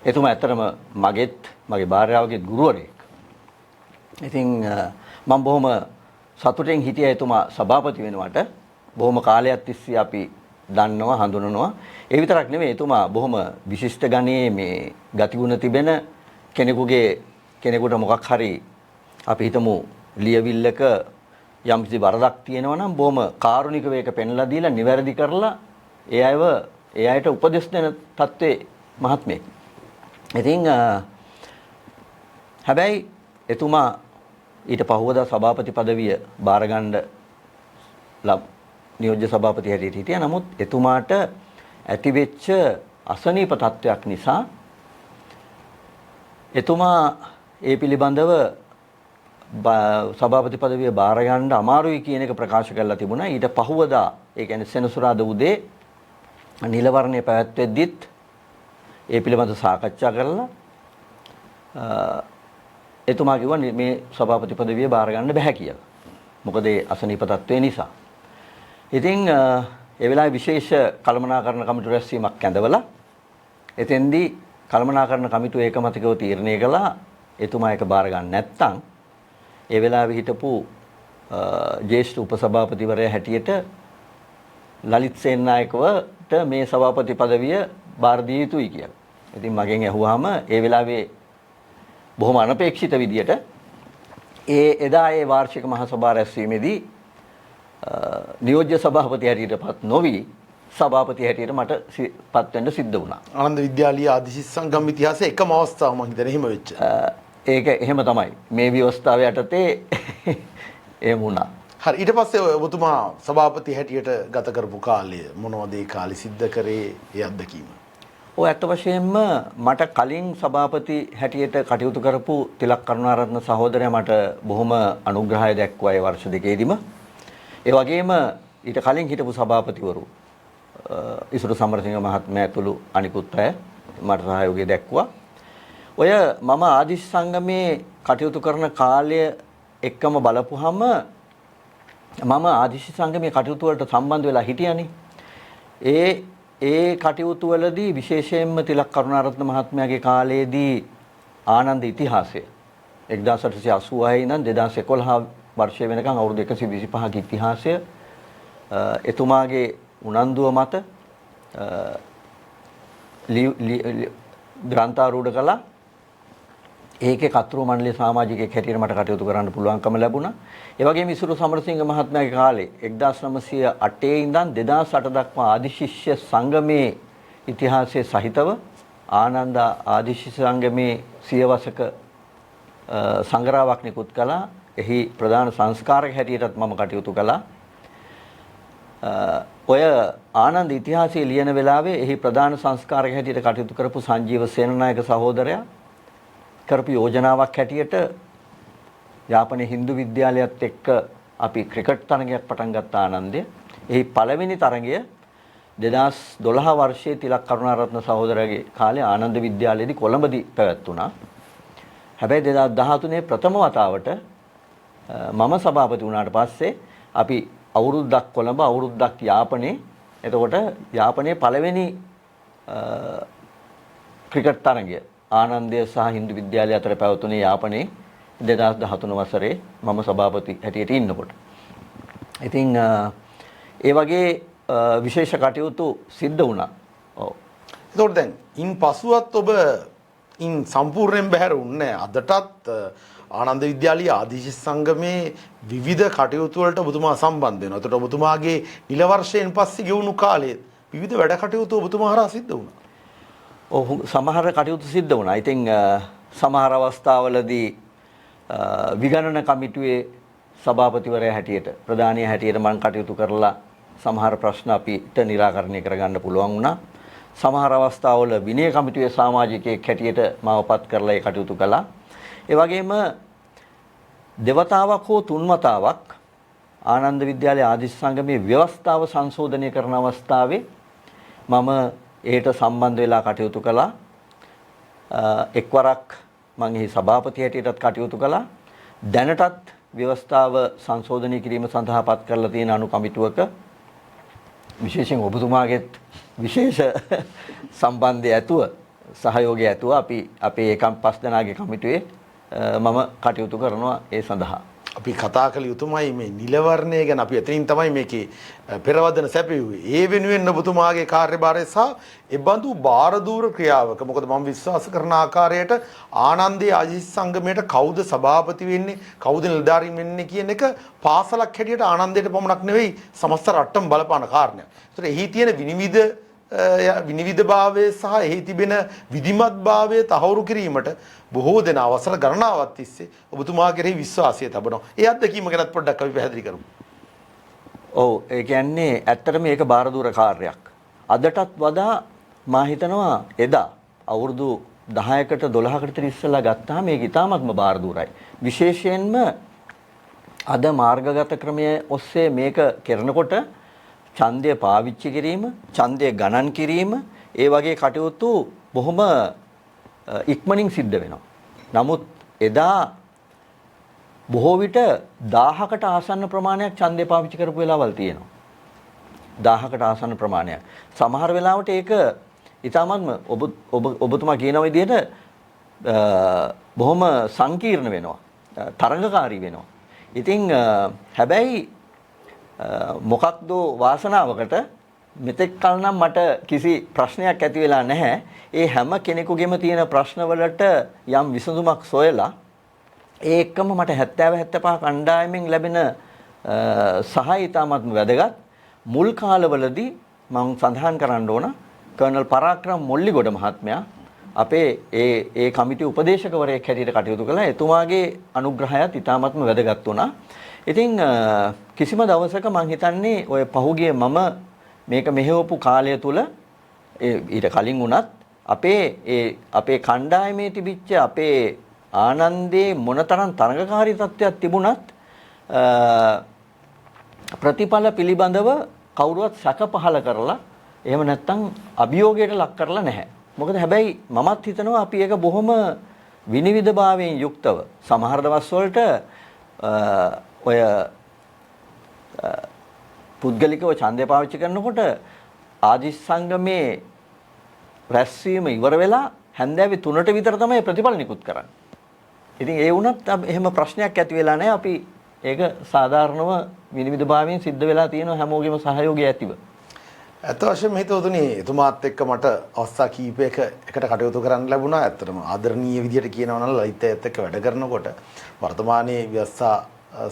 එතුමා ඇත්තටම මගෙත් මගේ භාර්යාවගේත් ගුරුවරයෙක්. ඉතින් මම බොහොම සතුටෙන් හිටියා එතුමා සභාපති වෙනවට. බොහොම කාලයක් තිස්සේ අපි දන්නවා හඳුනනවා. ඒ විතරක් නෙමෙයි, එතුමා බොහොම විශිෂ්ට ගණයේ මේ ගතිගුණ තිබෙන කෙනෙකුට මොකක් හරි අපි හිතමු ලියවිල්ලක යම්කිසි වරදක් තියෙනවා නම් බොහොම කාරුණිකව ඒක පෙන්ලා දීලා නිවැරදි කරලා ඒ අයට උපදෙස් දෙන තත්ත්වයේ මහත්මයෙක්. ඉතින් හැබැයි එතුමා ඊට පහුවදා සභාපති පදවිය බාරගන්න නියෝජ්‍ය සභාපති හැටියට හිටියා. නමුත් එතුමාට ඇතිවෙච්ච අසනීප තත්ත්වයක් නිසා එතුමා ඒ පිළිබඳව සභාපති පදවිය බාර ගන්න අමාරුයි කියන එක ප්‍රකාශ කරලා තිබුණා. ඊට පහුවදා ඒ කියන්නේ සෙනසුරාදා උදේ නිලවරණය පැවැත්වෙද්දිත් ඒ පිළිබඳව සාකච්ඡා කරලා එතුමා කිව්වා මේ සභාපති පදවිය බාර ගන්න බැහැ කියලා. මොකද ඒ අසනීප තත්ත්වය නිසා. ඉතින් ඒ වෙලාවේ විශේෂ කළමනාකරණ කමිටු රැස්වීමක් කැඳවලා එතෙන්දී කළමනාකරණ කමිටුව ඒකමතිකව තීරණය කළා එතුමා ඒක බාර ගන්න නැත්නම් ඒ වෙලාවේ හිටපු ජ්‍යෙෂ්ඨ උපසභාපතිවරයා හැටියට ලලිත් සේනානායකවට මේ සභාපති පදවිය බාර දිය යුතුයි කියලා. ඉතින් මගෙන් ඇහුවාම ඒ වෙලාවේ බොහොම අනපේක්ෂිත විදියට ඒ එදා ඒ වාර්ෂික මහ සභා රැස්වීමේදී නියෝජ්‍ය සභාපති හැටියට පත් නොවි සභාපති හැටියට මට පත් වෙන්න සිද්ධ වුණා. ආනන්ද විද්‍යාලීය ආදිශිෂ්‍ය සංගම් ඉතිහාසයේ එකම අවස්ථාව මං හිතන්නේ එහෙම වෙච්ච. ඒක එහෙම තමයි. මේ ව්‍යවස්ථාව යටතේ එහෙම වුණා. හරි, ඊට පස්සේ ඔබතුමා සභාපති හැටියට ගත කරපු කාලය මොනවද ඒ කාලේ සිද්ධ කරේ ඒ අත්දැකීම? ඔය ඇත්ත වශයෙන්ම මට කලින් සභාපති හැටියට කටයුතු කරපු තිලක් කරුණාරත්න සහෝදරයා මට බොහොම අනුග්‍රහය දැක්වුවා ඒ වර්ෂ දෙකේදීම. ඒ වගේම ඊට කලින් හිටපු සභාපතිවරු ඉසුරු සමරසිංහ මහත්මයා ඇතුළු අනිකුත් අය මට සහයෝගය දැක්වුවා. ඔය මම ආදිශ සංගමේ කටයුතු කරන කාලය එක්කම බලපුවාම මම ආදිශ සංගමේ කටයුතු වලට සම්බන්ධ වෙලා හිටියානේ. ඒ ඒ කටයුතු වලදී විශේෂයෙන්ම තිලක් කරුණාරත්න මහත්මයාගේ කාලයේදී ආනන්ද ඉතිහාසය 1886 ඉඳන් 2011 වර්ෂය වෙනකන් අවුරුදු 125ක ඉතිහාසය එතුමාගේ උනන්දුව මත ග්‍රන්ථාරූඪ කළා. ඒකේ කතෘ මණ්ඩලයේ සමාජිකයෙක් හැටියට මට කටයුතු කරන්න පුළුවන්කම ලැබුණා. ඒ වගේම ඉසුරු සමරසිංහ මහත්මයාගේ කාලේ 1908 ඉඳන් 2008 දක්වා ආදිශිෂ්‍ය සංගමේ ඉතිහාසයේ සහිතව ආනන්ද ආදිශිෂ්‍ය සංගමේ සියවසක සංග්‍රහයක් නිකුත් කළා. එහි ප්‍රධාන සංස්කාරක හැටියටත් මම කටයුතු කළා. ඔය ආනන්ද ඉතිහාසයේ ලියන වෙලාවේ එහි ප්‍රධාන සංස්කාරක හැටියට කටයුතු කරපු සංජීව සේනනායක සහෝදරයා කරපු යෝජනාවක් හැටියට යාපනයේ හින්දු විද්‍යාලයත් එක්ක අපි ක්‍රිකට් තරගයක් පටන් ගත්ත ආනන්දය. එහි පළවෙනි තරගය 2012 වර්ෂයේ තිලක් කරුණාරත්න සහෝදරයාගේ කාලේ ආනන්ද විද්‍යාලයේදී කොළඹදී පැවැත්වුණා. හැබැයි 2013 ප්‍රථම වතාවට මම සභාපති වුණාට පස්සේ අපි අවුරුද්දක් කොළඹ අවුරුද්දක් යාපනයේ. එතකොට යාපනයේ පළවෙනි ක්‍රිකට් තරගය ආනන්දය සහ හින්දු විද්‍යාලය අතර පැවතුනේ යාපනයේ 2013 වසරේ මම සභාපති හැටියට ඉන්නකොට. ඉතින් ඒ වගේ විශේෂ කටයුතු සිද්ධ වුණා. ඔව්. එතකොට දැන් ඉන් පසුවත් ඔබ ඉන් සම්පූර්ණයෙන් බැහැර වුණේ නැහැ. අදටත් ආනන්ද විද්‍යාලීය ආදිශිෂ්‍ය සංගමේ විවිධ කටයුතු වලට ඔබතුමා සම්බන්ධ වෙනවා. එතකොට ඔබතුමාගේ නිල වර්ෂයෙන් පස්සේ ගෙවුණු කාලයේ විවිධ වැඩ කටයුතු ඔබතුමා හරහා සිද්ධ වුණා. ඔව්, සමහර කටයුතු සිද්ධ වුණා. ඉතින් සමහර අවස්ථාවලදී විගණන කමිටුවේ සභාපතිවරයා හැටියට ප්‍රධානියා හැටියට මං කටයුතු කරලා සමහර ප්‍රශ්න අපිට නිරාකරණය කරගන්න පුළුවන් වුණා. සමහර අවස්ථාවල විනය කමිටුවේ සමාජිකයෙක් හැටියට මාව පත් කරලා ඒ කටයුතු කළා. ඒ වගේම දෙවතාවක් හෝ තුන් වතාවක් ආනන්ද විද්‍යාලයේ ආදිශිෂ්‍ය සංගමයේ ව්‍යවස්ථාව සංශෝධනය කරන අවස්ථාවේ මම ඒට සම්බන්ධ වෙලා කටයුතු කළා. එක්වරක් මම එහි සභාපති හැටියටත් කටයුතු කළා. දැනටත් ව්‍යවස්ථාව සංශෝධනය කිරීම සඳහා පත් කරලා තියෙන අනු කමිටුවක විශේෂයෙන් ඔබතුමාගේත් විශේෂ සම්බන්ධය ඇතුව සහයෝගය ඇතුව අපි අපේ ඒකම් පස් දෙනාගේ කමිටුවේ මම කටයුතු කරනවා ඒ සඳහා. අපි කතා කළ යුතුමයි මේ නිලවර්ණය ගැන. අපි එතනින් තමයි මේකේ පෙරවදන සැපයුවේ. ඒ වෙනුවෙන් ඔබතුමාගේ කාර්යභාරය සහ එබඳු භාරදූර ක්‍රියාවක, මොකද මම විශ්වාස කරන ආකාරයට ආනන්දයේ ආදිශිෂ්‍ය සංගමයට කවුද සභාපති වෙන්නේ, කවුද නිලධාරීන් වෙන්නේ කියන එක පාසලක් හැටියට ආනන්දයට පමණක් නෙවෙයි සමස්ත රට්ටම බලපාන කාරණයක්. ඒතර එහි තියෙන විනිවිදභාවය සහ එහි තිබෙන විධිමත්භාවය තහවුරු කිරීමට බොහෝ දෙනා අවසර ගණනාවක් තිස්සේ ඔබතුමා කෙරෙහි විශ්වාසය තබනවා. ඒ අත්දැකීම ගැනත් පොඩ්ඩක් අපි පැහැදිලි කරමු. ඔව්, ඒ කියන්නේ ඇත්තටම මේක භාරදූර කාර්යයක්. අදටත් වඩා මා හිතනවා එදා අවුරුදු 10කට 12කට විතර ඉස්සෙල්ලා ගත්තාම මේක ඉතාමත්ම භාරදූරයි. විශේෂයෙන්ම අද මාර්ගගත ක්‍රමය ඔස්සේ මේක කරනකොට ඡන්දය පාවිච්චි කිරීම, ඡන්දය ගණන් කිරීම, ඒ වගේ කටයුතු බොහොම ඉක්මනින් සිද්ධ වෙනවා. නමුත් එදා බොහෝ විට 1000කට ආසන්න ප්‍රමාණයක් ඡන්දය පාවිච්චි කරපු වෙලාවල් තියෙනවා. 1000කට ආසන්න ප්‍රමාණයක්. සමහර වෙලාවට ඒක ඉතාමත්ම ඔබ ඔබ ඔබතුමා කියන විදිහට බොහොම සංකීර්ණ වෙනවා. තරඟකාරී වෙනවා. ඉතින් හැබැයි මොකක්ද වාසනාවකට මෙතෙක් කල නම් මට කිසි ප්‍රශ්නයක් ඇති වෙලා නැහැ. ඒ හැම කෙනෙකුගේම තියෙන ප්‍රශ්නවලට යම් විසඳුමක් සොයලා ඒ එක්කම මට 70 75 කණ්ඩායමෙන් ලැබෙන සහාය ඉතාමත්ම වැදගත්. මුල් කාලවලදී මම සඳහන් කරන්න ඕන කර්නල් පරාක්‍රම මොල්ලිගොඩ මහත්මයා අපේ ඒ ඒ කමිටු උපදේශකවරයෙක් හැටියට කටයුතු කළා. එතුමාගේ අනුග්‍රහයත් ඉතාමත්ම වැදගත් වුණා. ඉතින් කිසිම දවසක මං හිතන්නේ ඔය පහුගිය මම මේක මෙහෙවපු කාලය තුල ඊට කලින් වුණත් අපේ ඒ අපේ කණ්ඩායමේ තිබිච්ච අපේ ආනන්දේ මොනතරම් තරඟකාරී තත්ත්වයක් තිබුණත් ප්‍රතිඵල පිළිබඳව කවුරුවත් සැක පහල කරලා එහෙම නැත්නම් අභියෝගයට ලක් කරලා නැහැ. මොකද හැබැයි මමත් හිතනවා අපි ඒක බොහොම විනිවිදභාවයෙන් යුක්තව සමහර දවස් වලට ඔය පුද්ගලිකව ඡන්දය පාවිච්චි කරනකොට ආදිශිෂ්‍ය සංගමේ රැස්වීම ඉවර වෙලා හැන්දෑවේ 3ට විතර තමයි ප්‍රතිඵල නිකුත් කරන්නේ. ඉතින් ඒ වුණත් එහෙම ප්‍රශ්නයක් ඇති වෙලා නැහැ. අපි ඒක සාධාරණව විනිවිදභාවයෙන් සිද්ධ වෙලා තියෙනවා හැමෝගෙම සහයෝගය ඇතිව. ඇත්ත වශයෙන්ම හිතවතුනි, එතුමාත් එක්ක මට අවස්ථා කීපයක එකට කටයුතු කරන්න ලැබුණා. ඇත්තටම ආදරණීය විදියට කියනවා නම් ලලිත් අයත් එක්ක වැඩ කරනකොට වර්තමානයේ ව්‍යවස්ථා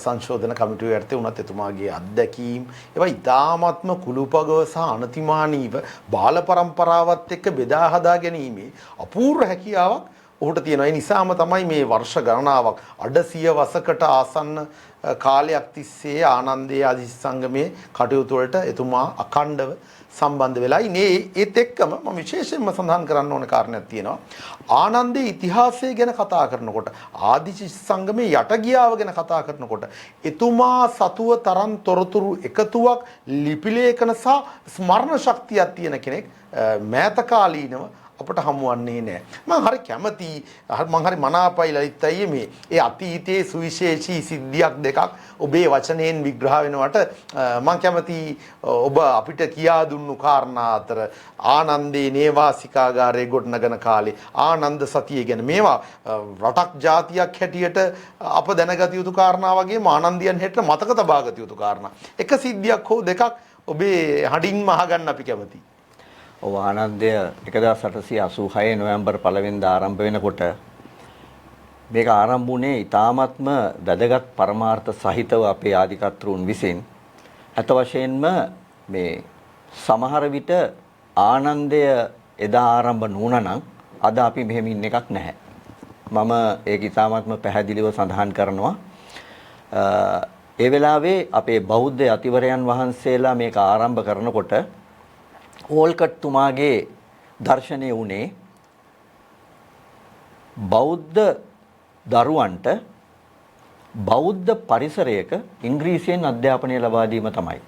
සංශෝධන කමිටුවේ යටතේ වුණත් එතුමාගේ අත්දැකීම් ඒවා ඉතාමත්ම කුළුපගව සහ අනතිමානීව බාල පරම්පරාවත් එක්ක බෙදා හදා ගැනීමේ අපූර්ව හැකියාවක් ඔහුට තියෙනවා. ඒ නිසාම තමයි මේ වර්ෂ ගණනාවක් අඩ සිය වසකට ආසන්න කාලයක් තිස්සේ ආනන්දයේ ආදිශිෂ්‍ය සංගමේ කටයුතු වලට එතුමා අඛණ්ඩව සම්බන්ධ වෙලා ඉන්නේ. ඒත් එක්කම මම විශේෂයෙන්ම සඳහන් කරන්න ඕන කාරණයක් තියෙනවා. ආනන්දයේ ඉතිහාසය ගැන කතා කරනකොට, ආදිශිෂ්‍ය සංගමේ යටගියාව ගැන කතා කරනකොට එතුමා සතුව තරම් තොරතුරු එකතුවක්, ලිපි ලේඛන සහ ස්මරණ ශක්තියක් තියෙන කෙනෙක් මෑත කාලීනව අපට හමුවන්නේ නෑ. මං හරි කැමති, මං හරි මනාපයි ලලිත් අයියේ මේ ඒ අතීතයේ සුවිශේෂී සිද්ධියක් දෙකක් ඔබේ වචනයෙන් විග්‍රහ වෙනවට මං කැමති ඔබ අපිට කියා දුන්නු කාරණා අතර ආනන්දේ නේවාසිකාගාරයේ ගොඩනගන කාලේ ආනන්ද සතිය ගැන මේවා රටක් ජාතියක් හැටියට අප දැනගත යුතු කාරණා වගේම ආනන්දියන් හැටියට මතක තබාගත යුතු කාරණා. එක සිද්ධියක් හෝ දෙකක් ඔබේ හඬින්ම අහගන්න අපි කැමතියි. ඔව්, ආනන්දය 1886 නොවැම්බර් 1 වෙනිදා ආරම්භ වෙනකොට මේක ආරම්භ වුණේ ඉතාමත්ම වැදගත් පරමාර්ථ සහිතව අපේ ආදිකර්තෘන් විසින්. ඇත වශයෙන්ම මේ සමහර විට ආනන්දය එදා ආරම්භ නොවුණා නම් අද අපි මෙහෙම ඉන්න එකක් නැහැ. මම ඒක ඉතාමත්ම පැහැදිලිව සඳහන් කරනවා. ඒ වෙලාවේ අපේ බෞද්ධ යතිවරයන් වහන්සේලා මේක ආරම්භ කරනකොට ඕල්කට් තුමාගේ දර්ශනය වුණේ බෞද්ධ දරුවන්ට බෞද්ධ පරිසරයක ඉංග්‍රීසියෙන් අධ්‍යාපනය ලබා දීම තමයි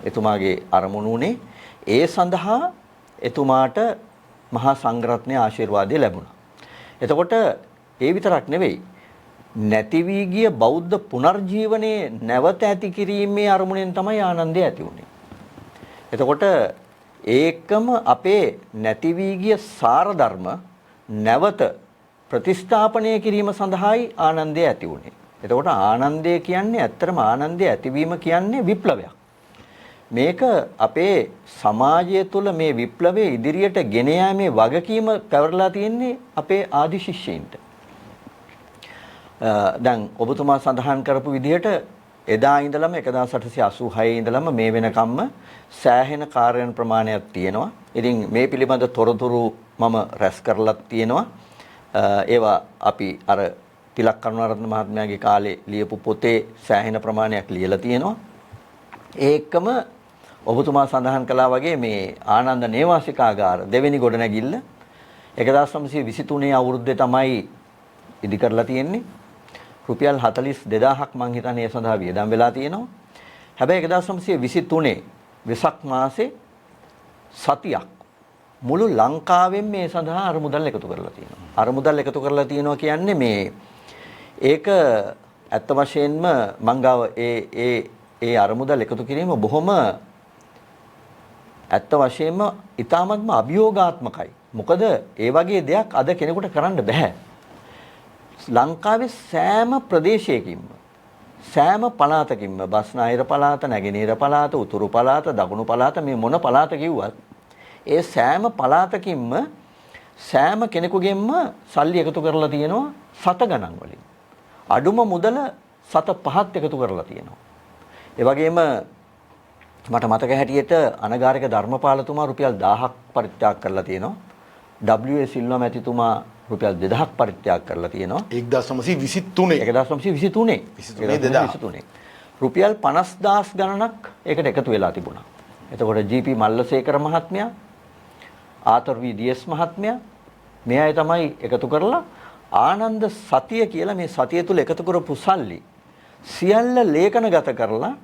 එතුමාගේ අරමුණ වුණේ. ඒ සඳහා එතුමාට මහා සංඝරත්නයේ ආශිර්වාදය ලැබුණා. එතකොට ඒ විතරක් නෙවෙයි, නැති වී ගිය බෞද්ධ පුනර්ජීවනයේ නැවත ඇති කිරීමේ අරමුණෙන් තමයි ආනන්දය ඇති වුණේ. එතකොට ඒකම අපේ නැති වී ගිය සාර ධර්ම නැවත ප්‍රතිස්ථාපනය කිරීම සඳහායි ආනන්දය ඇති වුණේ. එතකොට ආනන්දය කියන්නේ ඇත්තටම ආනන්දය ඇතිවීම කියන්නේ විප්ලවයක්. මේක අපේ සමාජය තුළ මේ විප්ලවය ඉදිරියට ගෙන යාමේ වගකීම පැවරලා තියෙන්නේ අපේ ආදි ශිෂ්‍යයින්ට. දැන් ඔබතුමා සඳහන් කරපු විදිහට එදා ඉඳලම 1886 ඉඳලම මේ වෙනකම්ම සෑහෙන කාර්යයන් ප්‍රමාණයක් තියෙනවා. ඉතින් මේ පිළිබඳ තොරතුරු මම රැස් කරලත් තියෙනවා. ඒවා අපි අර තිලක් කරුණාරත්න මහත්මයාගේ කාලේ ලියපු පොතේ සෑහෙන ප්‍රමාණයක් ලියලා තියෙනවා. ඒකම ඔබතුමා සඳහන් කළා වගේ මේ ආනන්ද නේවාසිකාගාර දෙවෙනි ගොඩනැගිල්ල 1923 අවුරුද්දේ තමයි ඉදි කරලා තියෙන්නේ. රුපියල් 42000ක් මං හිතන්නේ ඒ සඳහා වියදම් වෙලා තියෙනවා. හැබැයි 1923 වෙසක් මාසේ සතියක් මුළු ලංකාවෙන් මේ සඳහා අර මුදල් එකතු කරලා තියෙනවා. අර මුදල් එකතු කරලා තියෙනවා කියන්නේ මේ ඒක ඇත්ත වශයෙන්ම මං ගාව ඒ ඒ ඒ අර මුදල් එකතු කිරීම බොහොම ඇත්ත වශයෙන්ම ඉතාමත්ම අභියෝගාත්මකයි. මොකද ඒ වගේ දෙයක් අද කෙනෙකුට කරන්න බෑ. ලංකාවේ සෑම ප්‍රදේශයකින්ම සෑම පළාතකින්ම බස්නාහිර පළාත, නැගෙනහිර පළාත, උතුරු පළාත, දකුණු පළාත මේ මොන පළාත කිව්වත් ඒ සෑම පළාතකින්ම සෑම කෙනෙකුගෙන්ම සල්ලි එකතු කරලා තියෙනවා සත ගණන් වලින්. අඩුම මුදල සත පහත් එකතු කරලා තියෙනවා. ඒ වගේම මට මතක හැටියට අනගාരിക ධර්මපාලතුමා රුපියල් 1000ක් පරිත්‍යාග කරලා තියෙනවා. W.A. Silva මැතිතුමා රුපියල් 2000ක් පරිත්‍යාග කරලා තියෙනවා. 1923 1923 23 රුපියල් 50000 ගණනක් ඒකට එකතු වෙලා තිබුණා. එතකොට ජී.පී. මල්ලසේකර මහත්මයා, ආතර් වී ඩියස් මහත්මයා මේ අය තමයි එකතු කරලා ආනන්ද සතිය කියලා මේ සතිය තුල එකතු කරපු සල්ලි සියල්ල ලේඛනගත කරලා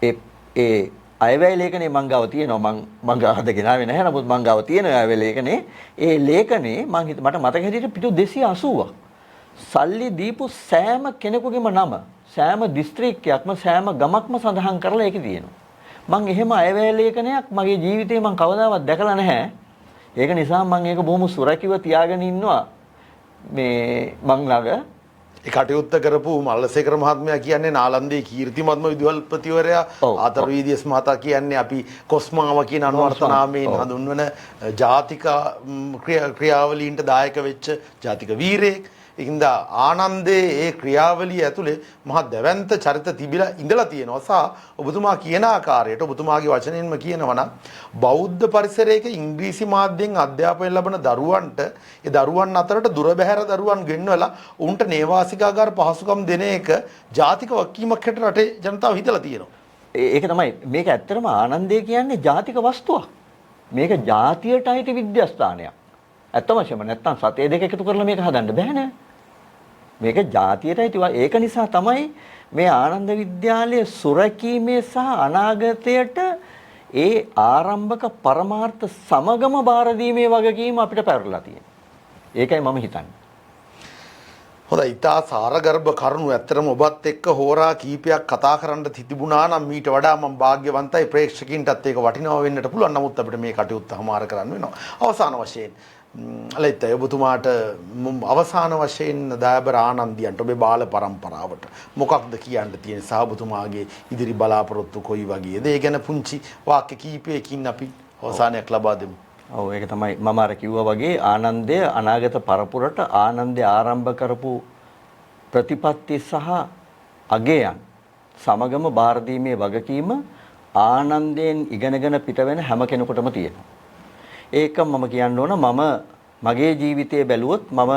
ඒ ඒ අයවැය ලේඛනේ මං ගාව තියෙනවා. මං ගාව අද ගෙනාවේ නැහැ. නමුත් මං ගාව තියෙන අයවැය ලේඛනේ ඒ ලේඛනේ මං මට මතක හැටියට පිටු 280ක් සල්ලි දීපු සෑම කෙනෙකුගේම නම, සෑම දිස්ත්‍රික්කයක්ම, සෑම ගමක්ම සඳහන් කරලා ඒකේ තියෙනවා. මං එහෙම අයවැය ලේඛනයක් මගේ ජීවිතේ මං කවදාවත් දැකලා නැහැ. ඒක නිසා මං ඒක බොහොම සුරකිව තියාගෙන ඉන්නවා මේ මං ළඟ. ඒ කටයුත්ත කරපු මල්ලසේකර මහත්මයා කියන්නේ නාලන්දේ කීර්තිමත්ම විදුහල්පතිවරයා. ආතර් වී ඩියස් මහතා කියන්නේ අපි කොස්මාව කියන අනුවර්ත නාමයෙන් හඳුන්වන ජාතික ක්‍රියාවලීන්ට දායක වෙච්ච ජාතික වීරයෙක්. ඒකින්ද ආනන්දේ ඒ ක්‍රියාවලිය ඇතුලේ මහා දැවැන්ත චරිත තිබිලා ඉඳලා තියෙනවා. සහ ඔබතුමා කියන ආකාරයට ඔබතුමාගේ වචනෙන්ම කියනවා නම් බෞද්ධ පරිසරයක ඉංග්‍රීසි මාධ්‍යයෙන් අධ්‍යාපනය ලබන දරුවන්ට ඒ දරුවන් අතරට දුර බැහැර දරුවන් ගෙන්වලා උන්ට නේවාසිකාගාර පහසුකම් දෙන එක ජාතික වගකීමක් හැටියට රටේ ජනතාව හිතලා තියෙනවා. ඒක තමයි මේක ඇත්තටම ආනන්දේ කියන්නේ ජාතික වස්තුවක්. මේක ජාතියට අයිති විද්‍යාස්ථානයක්. ඇත්ත වශයෙන්ම නැත්තම් සතේ දෙක එකතු කරලා මේක හදන්න බෑ නෑ. මේක ජාතියට අයිති. ඒක නිසා තමයි මේ ආනන්ද විද්‍යාලය සුරැකීමේ සහ අනාගතයට ඒ ආරම්භක පරමාර්ථ සමගම බාර දීමේ වගකීම අපිට පැවරලා තියෙන්නේ. ඒකයි මම හිතන්නේ. හොඳයි, ඉතා සාරගර්භ කරුණු. ඇත්තටම ඔබත් එක්ක හෝරා කීපයක් කතා කරන්න තිබුණා නම් මීට වඩා මම භාග්‍යවන්තයි. ප්‍රේක්ෂකයින්ටත් ඒක වටිනවා වෙන්නට පුළුවන්. නමුත් අපිට මේ කටයුත්ත හමාර කරන්න වෙනවා. අවසාන වශයෙන් ලලිත් ඔබතුමාට අවසාන වශයෙන් දයාබර ආනන්දියන්ට ඔබේ බාල පරම්පරාවට මොකක්ද කියන්න තියෙන සහ ඔබතුමාගේ ඉදිරි බලාපොරොත්තු කොයි වගේද? ඒ ගැන පුංචි වාක්‍ය කීපයකින් අපි අවසානයක් ලබා දෙමු. ඔව්, ඒක තමයි මම අර කිව්වා වගේ ආනන්දය අනාගත පරපුරට ආනන්දය ආරම්භ කරපු ප්‍රතිපත්ති සහ අගයන් සමගම බාර දීමේ වගකීම ආනන්දයෙන් ඉගෙනගෙන පිට වෙන හැම කෙනෙකුටම තියෙනවා. ඒක මම කියන්න ඕන, මම මගේ ජීවිතය බැලුවොත් මම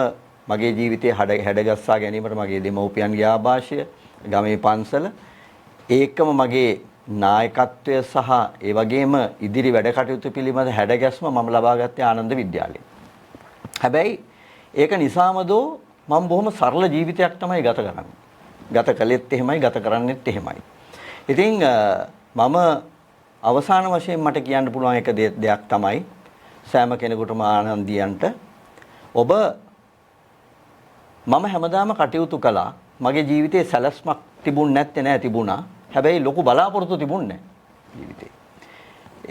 මගේ ජීවිතය හැඩගස්සා ගැනීමට මගේ දෙමව්පියන්ගේ ආభాෂය, ගමේ පන්සල, ඒකම මගේ නායකත්වය සහ ඒ වගේම ඉදිරි වැඩ කටයුතු පිළිබඳ හැඩගැස්ම මම ලබා ගත්තේ ආනන්ද විද්‍යාලයෙන්. හැබැයි ඒක නිසාම දෝ මම බොහොම සරල ජීවිතයක් තමයි ගත කරන්නේ. ගත කළෙත් එහෙමයි, ගත කරන්නෙත් එහෙමයි. ඉතින් මම අවසාන වශයෙන් මට කියන්න පුළුවන් එක දෙයක් තමයි සෑම කෙනෙකුටම ආනන්දියන්ට ඔබ මම හැමදාම කටයුතු කළා. මගේ ජීවිතේ සැලැස්මක් තිබුණ නැත්තේ නෑ, තිබුණා. හැබැයි ලොකු බලාපොරොත්තු තිබුණේ නෑ ජීවිතේ.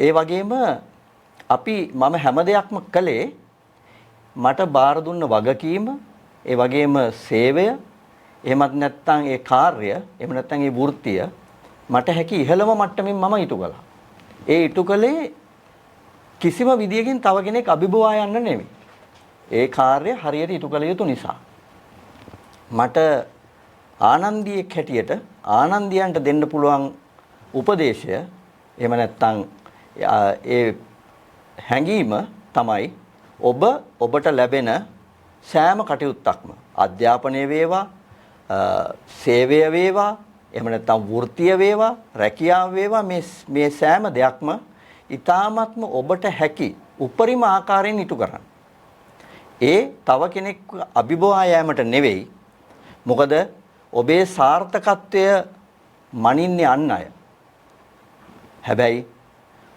ඒ වගේම මම හැම දෙයක්ම කළේ මට බාර දුන්න වගකීම, ඒ වගේම සේවය, එහෙමත් නැත්නම් ඒ කාර්ය, එහෙම නැත්නම් ඒ වෘත්තිය මට හැකි ඉහළම මට්ටමින් මම ඉටු කළා. ඒ ඉටු කළේ කිසිම විදියකින් තව කෙනෙක් අභිභවා යන්න නෙමෙයි. ඒ කාර්ය හරියට ඉටු කළ යුතු නිසා. මට ආනන්දියෙක් හැටියට ආනන්දියන්ට දෙන්න පුළුවන් උපදේශය, එහෙම නැත්නම් ඒ හැඟීම තමයි ඔබ ඔබට ලැබෙන සෑම කටයුත්තක්ම අධ්‍යාපනය වේවා, සේවය වේවා, එහෙම නැත්නම් වෘත්තිය වේවා, රැකියාව වේවා, මේ සෑම දෙයක්ම ඉතාමත්ම ඔබට හැකි උපරිම ආකාරයෙන් ඉටු කරන්න. ඒ තව කෙනෙක් අභිභවා යෑමට නෙවෙයි. මොකද ඔබේ සාර්ථකත්වය මනින්නේ අන් අය. හැබැයි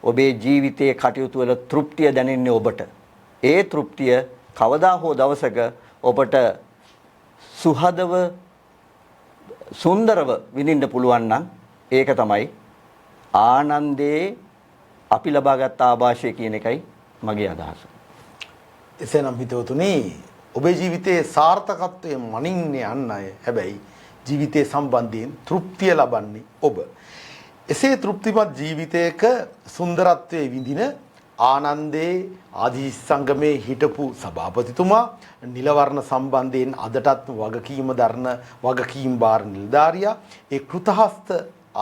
ඔබේ ජීවිතයේ කටයුතු වල තෘප්තිය දැනෙන්නේ ඔබට. ඒ තෘප්තිය කවදා හෝ දවසක ඔබට සුහදව සුන්දරව විඳින්න පුළුවන් නම් ඒක තමයි ආනන්දේ අපි ලබාගත් ආభాෂය කියන එකයි මගේ අදහස. එසේනම් හිතවතුනි, ඔබේ ජීවිතයේ සාර්ථකත්වය මනින්නේ අන් අය. හැබැයි ජීවිතයේ සම්බන්ධයෙන් තෘප්තිය ලබන්නේ ඔබ. එසේ තෘප්තිමත් ජීවිතයක සුන්දරත්වයේ විඳින ආනන්දේ ආදී සංගමේ හිටපු සභාපතිතුමා, නිලවර්ණ සම්බන්ධයෙන් අදටත් වගකීම දරන වගකීම් භාර නිලධාරියා, ඒ කෘතහස්ත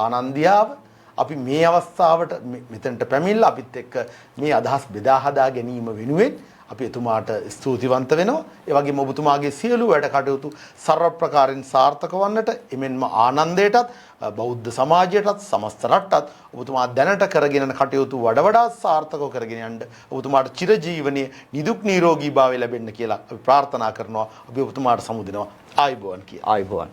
ආනන්දියාව අපි මේ අවස්ථාවට මෙතනට පැමිණලා අපිත් එක්ක මේ අදහස් බෙදා හදා ගැනීම වෙනුවෙන් අපි එතුමාට ස්තුතිවන්ත වෙනවා. ඒ වගේම ඔබතුමාගේ සියලු වැඩ කටයුතු සර්ව ප්‍රකාරයෙන් සාර්ථක වන්නට, එමෙන්ම ආනන්දයටත්, බෞද්ධ සමාජයටත්, සමස්ත රටටත් ඔබතුමා දැනට කරගෙන යන කටයුතු වඩ වඩා සාර්ථකව කරගෙන යන්න ඔබතුමාට චිරජීවනයේ නිදුක් නිරෝගී භාවය ලැබෙන්න කියලා අපි ප්‍රාර්ථනා කරනවා. අපි ඔබතුමාට සමුදෙනවා. ආයුබෝවන් කියලා. ආයුබෝවන්.